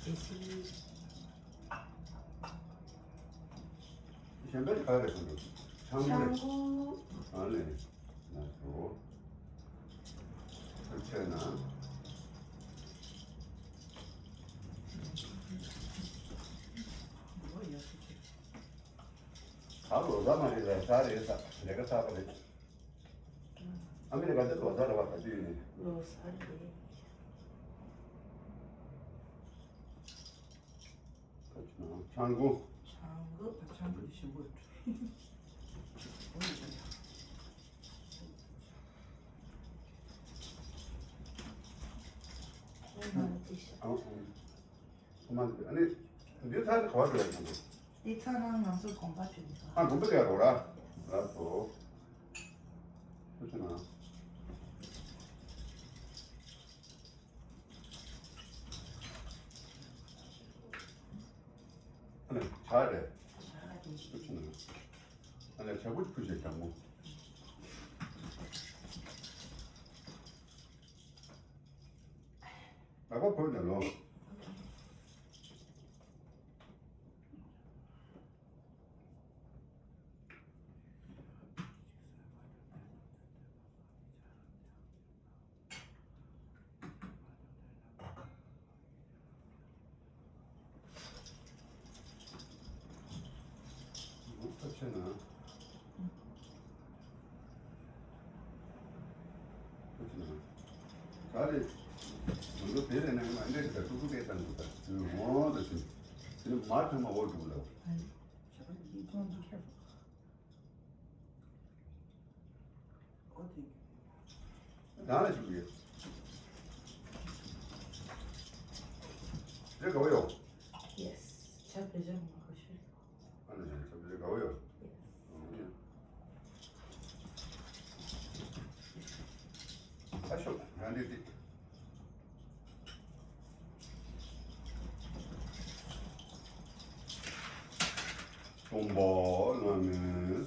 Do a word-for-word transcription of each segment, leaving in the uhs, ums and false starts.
གཞན་པའི་ག་རེ་གོ་འདུག་ཆང་ཆང་ཀུ། ཨ་ལེ། ལགས་སོ། ཐུགས་རྗེ་གནང་། ད་ལོ་གསར་མ་རེད་ལ་ས་རེད་ས་ལས་ཀ་ཚར་བ་རེད། ཨ་མི་རི་ཀ་འདི་ལོ་གསར་རེད་བ། ག་དུས་ཡིན་ནའི། ལོ་གསར་རེད། ཆང་ཀུ། ཆང་ཀུ། ཆང་ཀུ་དེ་ཞིམ་པོ་རེད། ཨ་ཨ་ཨ་མ་ཨ་ནི་འདི་ཚར་ག་བ་འགྲོ་ཡ་ཡིན་འདུག་འདི་ཚར་ན་ང་ཚོ་དགོན་པ་འགྲོ་ཡིན། ཨ་དགོན་པ་འགྲོ་ཡ་རོགས་ར། ལགས་སོ། ཐུགས་རྗེ་གནང་། ཨ་ལས་ཇ་རེད། ཇ་རེད། ཨ་ལས་ཇ་ཕུད་ཕུད་བྱས་ཇ་མོ། ལག་པ་བོས་ནས་ལོ། ཐུགས་རྗེ་གནང་། ཐུགས་རྗེ་གནང་། ག་རེ། ང་ཚོ་དེ་ལས་ནས་ང་འདྲེ་གི་ད་ཀུ་ཀུ་དེ་བཏང་འདུག་ད་དུས་འོང་ད་དུས་དེ་ནི་མ་ཐོན་མ་འོ་འགྲོ་ལ། རང་ལ་ཞུ་གི་ཡོད། རེ་ག་བ་ཡོད། Yes. ཇ་བེད་སྤྱོད་མ་གོ་ཤེས། ཨ་ནི་ཇ་བེད་སྤྱོད་ག་བ་ཡོད། Yes. ཨ་ཤོག་རང་འདི་འདི། སྟོན་པ་བླ་མེད་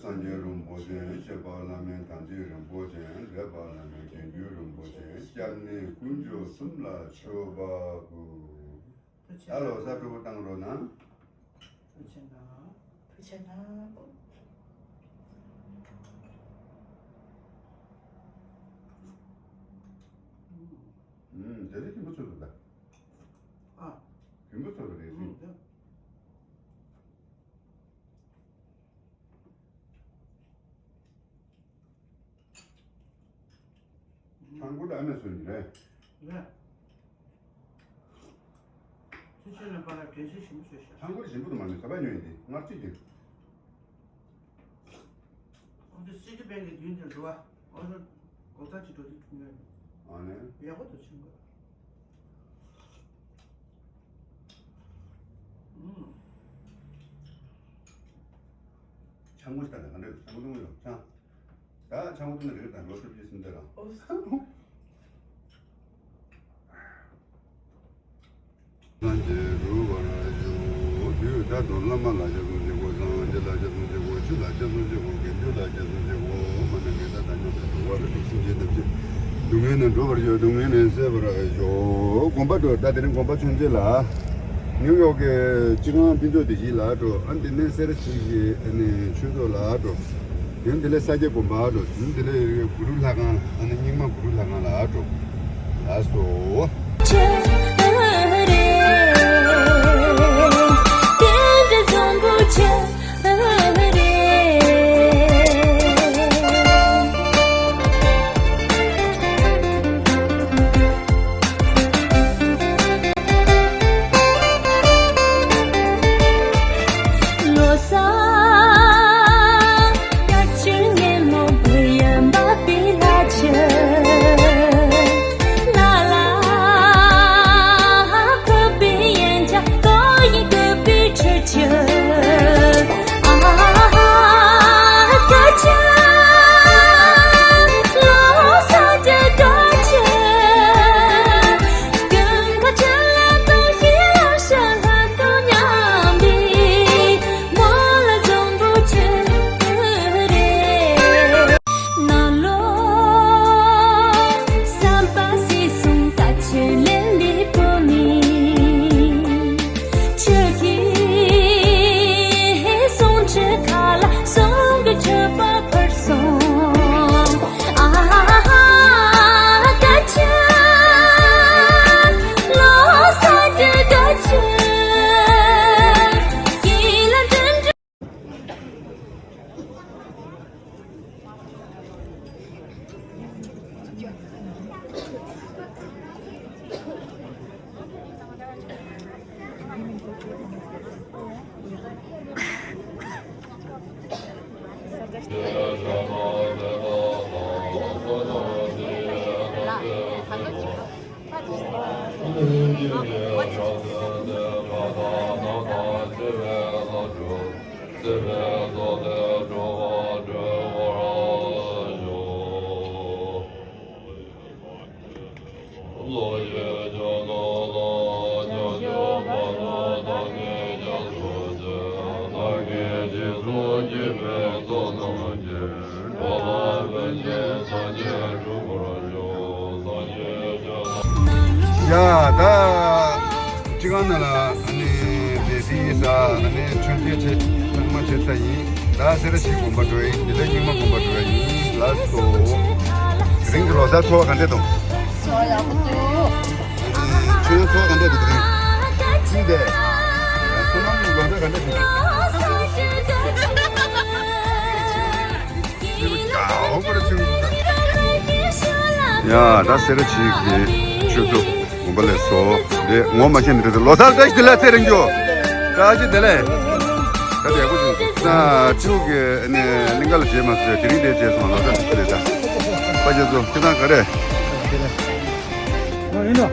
སངས་རྒྱས་རིན་པོ་ཆེ། བཤད་པ་བླ་མེད་དམ་ཚིག་རིན་པོ་ཆེ། སྡོད་པ་བླ་མེད་དགེ་འདུན་རིན་པོ་ཆེ། སྐྱབས་གནས་དཀོན་མཆོག་གསུམ་ལ་མཆོད་པ་ཕུལ། ད་ལོ་གསར་སྤྲོ་པོ་བཏང་རོགས་གནང་། ཐུགས་རྗེ་གནང་། ཐུགས་རྗེ་གནང་། ཨུམ། དེ་རིང་རྒན་པོ་ཚོ་འདུག་ད། ཨ། རྒན་པོ་ཚོ་རེད་ཟིན། ཨུམ། ཆང་ཀུ་ལ་ཨ་མས་བཟོས་ནི་རེད། རེད། ཚུལ་ཆེན་ལ་པ་ལ་འགྲེལ་བཤད་ཞིམ་པོ་བཟོས་ཤག་ཆང་ཀུ་ཞིམ་པོ་དུ་མ་ནི་ཟ་བ་ཉོས་ཡིན་ཏེ་སྔར་ཚིག་གི། ཨོ་ཙི་སི་ཏི་བེང་གི་མདུན་དེར་འགྲོ་བ། ཨོ་ཙི་སྒོ་རྩ་གཅིག་འགྲོ་དུས་ཐུག་ཉོས་ནི། ཨ་ནི། ཡག་པོ་འདུག་ཆང་ཀུ། ཨུམ། ཆང་ཀུ་ཞིག་ད་ནི་ག་འདྲ་ཆང་ཀུ་འཐུང་ཡོད་ཆང་། ད་ཆང་ཀུ་འཐུང་ན་རེ་རེ་དང་ལོ་བཅུ་བཞི་སུམ་བརྒྱ་རང་། ཨོ། སངས་རྒྱས་གྲུབ་པར་ཤོག་དུས་ད་དུང་བླ་མ་ལ་ཞབས་སུ་མཆིའོ། སངས་རྒྱས་ལ་ཞབས་སུ་མཆིའོ། ཆོས་ལ་ཞབས་སུ་མཆིའོ། དགེ་འདུན་ལ་ཞབས་སུ་མཆིའོ། མ་ཎི་བགེགས་དང་བདག་ཉིད་དང་འགྲོ་བ་རིགས་དྲུག་སེམས་ཅན་ཐམས་ཅད་སྡུག་བསྔལ་ནས་འགྲོ་བར་ཤོག་སྡུག་བསྔལ་ནས་སེལ་བར་ཤོག་དགོན་པ་འགྲོ། ད་དེ་རིང་དགོན་པ་ཆུང་ཆེ་ལ། ནིའུ་ཡོག་གི་སྤྱི་ཁང་ཕུན་ཚོགས་བདེ་སྐྱིད་ལ་འགྲོ། ཨ་འདི་ནས་སེ་ར་བྱེས་ཀྱི་ཨ་ནི་ཆོས་ཚོགས་ལ་འགྲོ། དེ་ནས་དེ་ལས་ས་སྐྱ་དགོན་པ་འགྲོ། དེ་ནས་དེ་ལས་གུ་རུ་ལྷ་ཁང་ཨ་ནི་རྙིང་མ་གུ་རུ་ལྷ་ཁང་ལ་འགྲོ། ལགས་སོ། ཡ། ད་སྤྱི་ཁང་ནང་ལ་ཨ་ནི་སྡེ་སྲིད་ས་ཨ་ནི་མཆོད་མཇལ་བྱེད་ཚང་མ་བྱེད་ས་ཡིན། ད་སེ་ར་བྱེས་དགོན་པ་འགྲོ་ཡིན། འདི་ལྟར་རྙིང་མ་དགོན་པ་འགྲོ་ཡིན། ལགས་སོ། དེ་རིང་གི་ལོ་གསར་ཚོར་བ་ག་འདྲས་འདུག་ཨ་ནི་ཆོས་ཚོར་བ་ག་འདྲས་འདུག་དེ་རིང་། ཅི་འདས། བསོད་ནམས་ལོ་གསར་ག་འདྲས་འདུག་ཡ། ད་སེ་ར་བྱེས་ཀྱི་ཆོས་ཚོགས་དགོན་པ་ལས་སོ། དེ་ངོ་མ་ཤེས་ནི་རེད། ལོ་གསར་བཀྲ་ཤིས་བདེ་ལེགས། ཚེ་རིང་རྒྱུ། བཀྲ་ཤིས་བདེ་ལེགས། ད་དེ་ཡག་པོ་བྱུང་སོང་། ད་ཕྲུ་གུ་གི་ནི་གླིང་ག་ལ་བྱེས་མ་སོང་། དེ་རིང་དེ་བྱེས་སོང་། ལོ་གསར་བཀྲ་ཤིས་བདེ་ལེགས། ད་པ་ཁྱེད་ཚོ་ཁྱེད་རང་ག་རེ། ཨ་ཡིན་ནོ།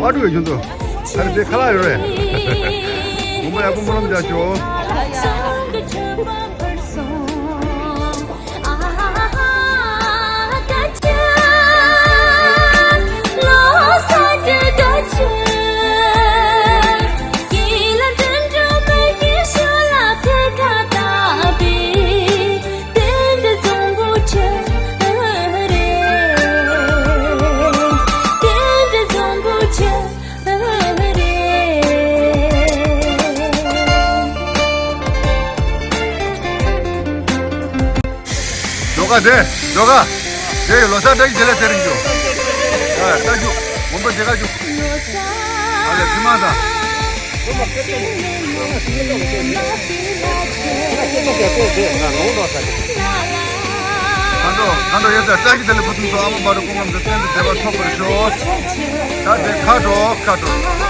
ཨ་ཀྲུག་ཡོད་ཁྱོད་ཚོ། ཨ་རེ་དེ་ཁ་ལག་ཡོད་རེད། དགོང་མོ་ཡག་པོ་སྨོན་ལམ་རྒྱག་ཤོག་ཇོ་ཁ་དེ། ཇོ་ཁ་དེ་ཡི་ལོ་གསར་བཀྲ་ཤིས་བདེ་ལེགས་ཟེར་རིང་ཇོ། ཨ་ལྟ་ཞུ། མོན་པ་མཇལ་ཁ་ཞུ། ཨ་ལས་ཐི་མ་ད། ཁ་འགྲོ་ཁ་འགྲོ་ཡོད་ཚད་བཀྲ་ཤིས་བདེ་ལེགས། ཕུན་སུམ་ཚོགས། ཨ་མ་བ་རུ་ཀུན་ལམ་དུ་བརྟན་དུ་བདེ་བ་འཚོ་བར་ཤོག་ད་དེ་ཁ་འགྲོ་ཁ་འགྲོ།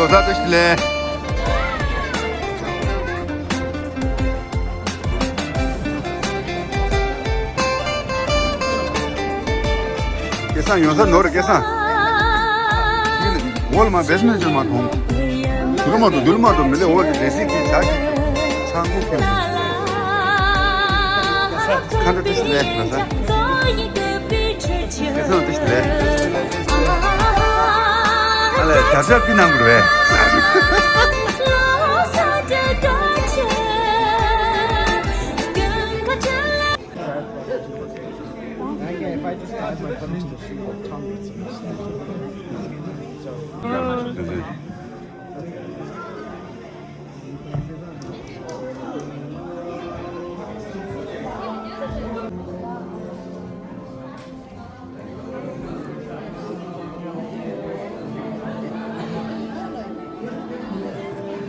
ལོ་གསར་བཀྲ་ཤིས་བདེ་ལེགས། སྐལ་བཟང་ཡོང་ས་ནོར་སྐལ་བཟང་། འོལ་མ་བེས་མེན་ཅོ་མ་མཐོང་། དུལ་མ་འགྲོ་དུལ་མ་འགྲོ་མི་ལེ་འོལ་གྱི་རེ་སིག་གི་ཇག་གི་ཚང་ཁུག་གི། ཁ་འདྲ་ཏི་ཤི་ལེ་ན་ས། སྐལ་བཟང་ཏི་ཤི་ལེ། ཨ་ལེ་ཇག་ཇག་པི་ནང་གུར་བས།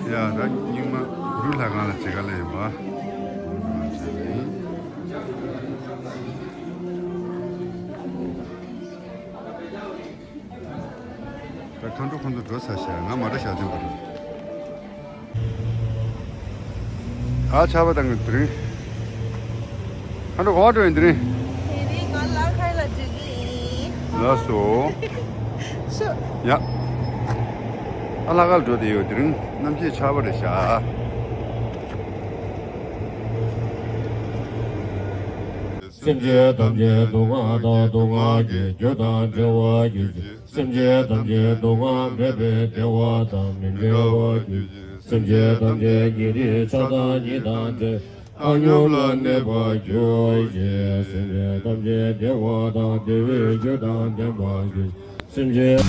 ཡ་ད་རྙིང་མ་གུ་རུ་ལྷ་ཁང་ལ་ཅི་ག་ལ་ཡིན་པ། ད་མཁའ་འགྲོ་ཁོང་ཚོ་འགྲོ་ཚར་ཤག་ང་མ་འགྲོ་ཞག་ཚུན་པ་རེད། ཨ་ཆར་པ་བཏང་གི་དེ་རིང་། མཁའ་འགྲོ་ག་པར་འགྲོ་ཡིན་དེ་རིང་། དེ་རིང་ང་ལ་ཁ་ལ་འགྲོ་གི་ཡིན། ལགས་སོ། ཤོ། ཡ། ཨ་ལ་ཁ་ལ་འགྲོ་བསྡད་ཡོད། དེ་རིང་གནམ་གཤིས་ཆར་པ་རེད་ཤག་སེམས་ཅན་ཐམས་ཅད་སྡུག་བསྔལ་དང་སྡུག་བསྔལ་གྱི་རྒྱུ་དང་བྲལ་བར་གྱུར་ཅིག་སེམས་ཅན་ཐམས་ཅད་སྡུག་བསྔལ་མེད་པའི་བདེ་བ་དང་མི་འབྲལ་བར་གྱུར་ཅིག་སེམས་ཅན་ཐམས་ཅད་ཉེ་རིང་ཆགས་སྡང་གཉིས་དང་བྲལ་བ་སྙོམས་ལ་གནས་པར་གྱུར་ཅིག་སེམས་ཅན་ཐམས་ཅད་བདེ་བ་དང་བདེ་བའི་རྒྱུ་དང་ལྡན་པར་གྱུར་ཅིག་སེམས་ཅན།